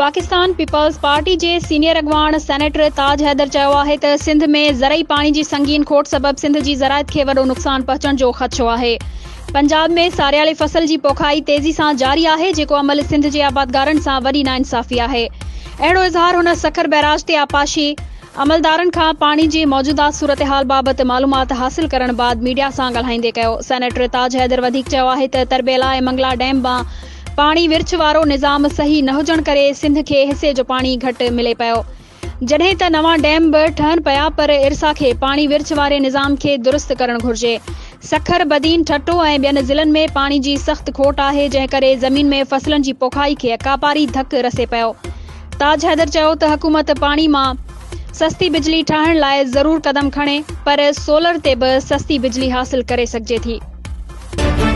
Pakistan peoples party جي senior اڳواڻ senator تاج حيدر چيو آهي ته سنڌ ۾ زرعي پاڻي جي سنگين کوٽ سبب سنڌ جي زراعت کي وڏو نقصان پهچڻ جو خدشو آهي. پنجاب ۾ ساريالي فصل جي پوکائي تيزي سان جاري آهي جيڪو عمل سنڌ جي آبادگارن سان وڏي ناانصافي آهي. اهڙو اظهار هن سکر بئراج تي آبپاشي عملدارن کان پاڻي جي موجوده صورتحال بابت معلومات حاصل ڪرڻ بعد ميڊيا سان ڳالهائيندي ڪيو. سينيٽر تاج حيدر وڌيڪ چيو آهي ته تربيلا ۽ منگلا ڊيم مان پاڻي ورڇ وارو نظام صحيح نه هجڻ ڪري سنڌ کي حصي جو پاڻي گهٽ ملي پيو جڏهن ته نوان ڊيم به ٺهن پيا پر ارسا کي پاڻي ورڇ واري نظام کي درست ڪرڻ گهرجي. سکر، بدين، ٺٽو ۽ ٻين ضلعن ۾ پاڻي جي سخت کوٽ آهي جنهن ڪري زمين ۾ فصلن جي پوکائي کي ڪاپاري ڌڪ رسي پيو. تاج حيدر چيو ته حڪومت پاڻي مان سستي بجلي ٺاهڻ لاء ضرور قدم کڻي پر سولر تي به سستي بجلي حاصل ڪري سگهجي ٿي.